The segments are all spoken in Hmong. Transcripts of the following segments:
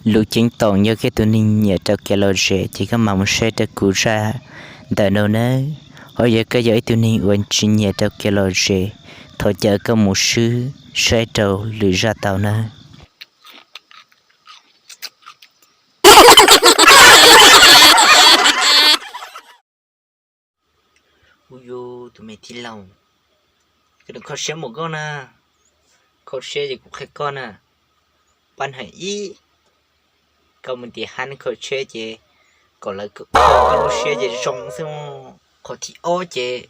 Lus ceeb toom, yog koj ib tug neeg nyiam rau kev lom zem ces koj mam mus saib rau kuv zaj ntawm no nawb. Ho yog koj yog ib tug neeg uas tsis nyiam rau kev lom zem, thov caw koj mus swb saib rau lwm zaj tau nawb. Ub yus, tus me thib laug, koj kho siab mus koj na, kho siab ces kuv qhia koj na. Pab hais ib, koj mus ntim hab kho tsheb ces kom lawv kho koj lub siab ces zoo xwb. Qhov thib ob ces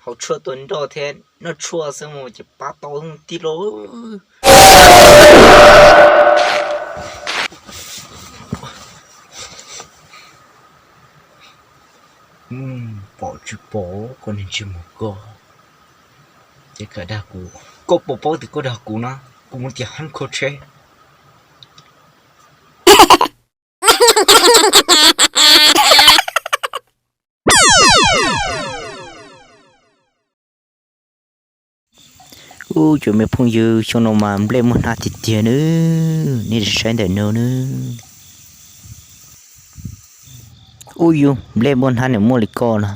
haus tshuaj tua nroj thiab noj tshuaj xwb mus ces pab tau tij laug. Pom tsis pom koj niag ntsej muag koj, ces koj dag kuv, koj puas paub tias koj dag kuv na, kuv mus ntim hab kho tsheb. Ub, cov me phooj ywg, xyoo no mas nplej muaj hnab tiag tiag nawb, nej saib ntawm no nawb. Ub yus, nplej muaj hnab nws muaj li koj na.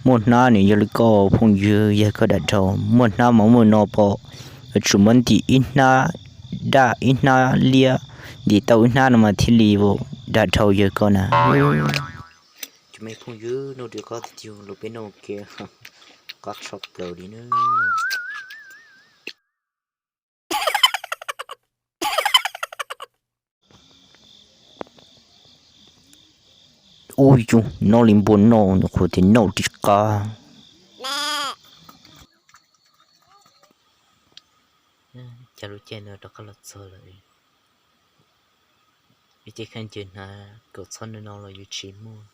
Muaj hnab nws yog li koj phooj ywg, yog koj dam dhau. Muaj hnab mas muaj no pom, yuav tsum muab ntim ib hnab daj ib hnab liab, ntim tau ib hnab no mas thiaj li dam dhau yawg koj na. Cov me phooj ywg, nug rau koj tiag tiag, lus peb nug kev qab tshaj plaws li nawb. Ub yus, noj li npua noj, nws qhuav tias noj tsis qab. Cas lub caij no rov qab los txog lawm. Ib ce khaub ncaws hnav kaum txhob no los yus tsis muaj,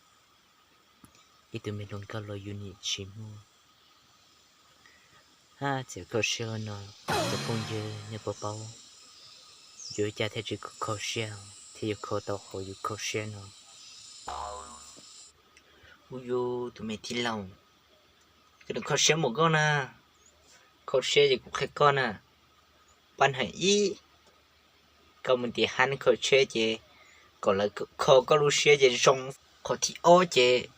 ib tug me hluas nkauj los yus nim tsis muaj. Hab txawm kho siab no, cov phooj ywg nej puas paub yuav ua cas thiaj tsis kho siab thiab yuav kho tau qhov yus kho siab no? Ub yus, tus me thib laug, koj kho siab mus koj na, kho siab ces kuv qhia koj na. Pab hais ib, koj mus ntim hab kho tsheb ces kom lawv kho koj lub siab ces zoo. Qhov thib ob ces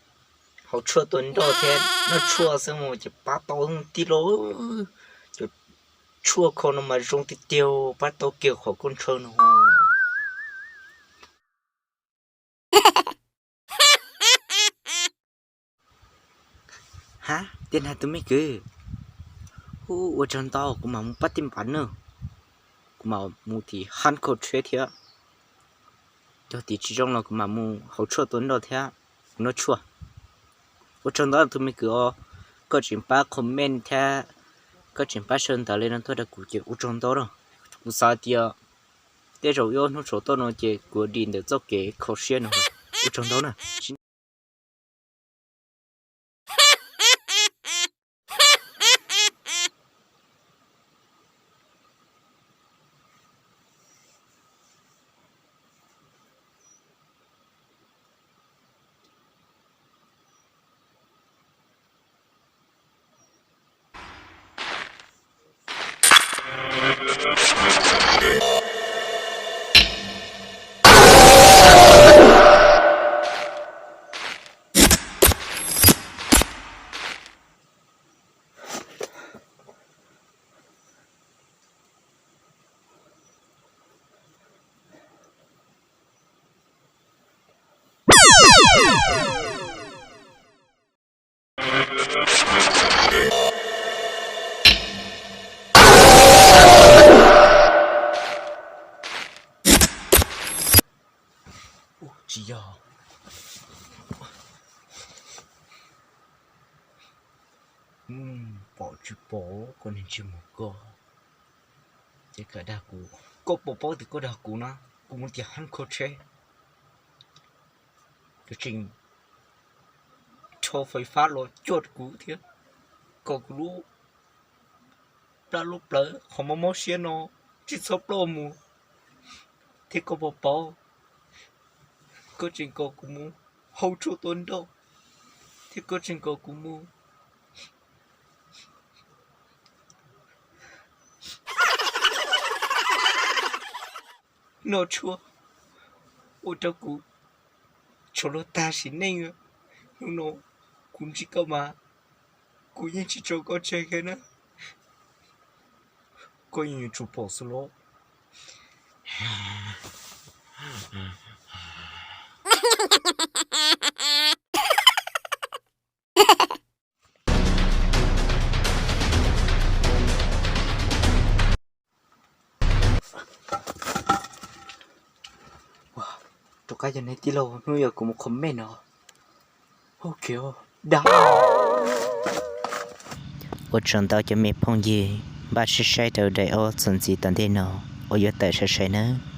haus tshuaj tua nroj thiab noj tshuaj xwb mus ces pab tau tij laug. Cov tshuaj kho no mas zoo tiag tiag, pab tau kiag qhov koj ntshaw no. Hab, tiag na tus me kwv. Ub, ua tsaug ntau, kuv mam mus pab tej npav na. Kuv mam mus ntim hab kho tsheb thiab. Yog tim tsis zoo los kuv mam mus haus tshuaj tua nroj thiab noj tshuaj. Ua tsaug ntau tus me kwv os, koj tseem pab comment thiab koj tseem pab share ntawv li no tuaj rau kuv ces ua tsaug ntau na. Kuv xav tias tej zaum ib ob hnub saum toj no ces kuv dim ntawm txoj kev kho siab no. Ua tsaug ntau na. Ub, tsis yog. Pom tsis pom koj niag ntsej muag koj, ces koj dag kuv, koj puas paub tias koj dag kuv na, kuv mus ntim hab kho tsheb, koj tseem rho fais fab los cuag kuv thiab, kom kuv lub plab lub plawv qhov mob mob siab no tsis txhob ploj mus, thiab koj puas paub, koj tseem kom kuv mus haus tshuaj tua nroj, thiab koj tseem kom kuv mus noj tshuaj. ua rau kuv tshuav luag tag sim neej. Hnub no kuv ntsib koj mas kuv yeej tsis tso koj tseg kiag na. Koj yeej yuav tsum pom xwb los. Rov qab yog nej tij laug, hnub yog kuv mus qhov mej no. Ua tsaug ntau cov me phooj ywg, npaj sib saib rau daim ob txuas ntxiv tom ntej no uas yuav tawm sai sai nawb.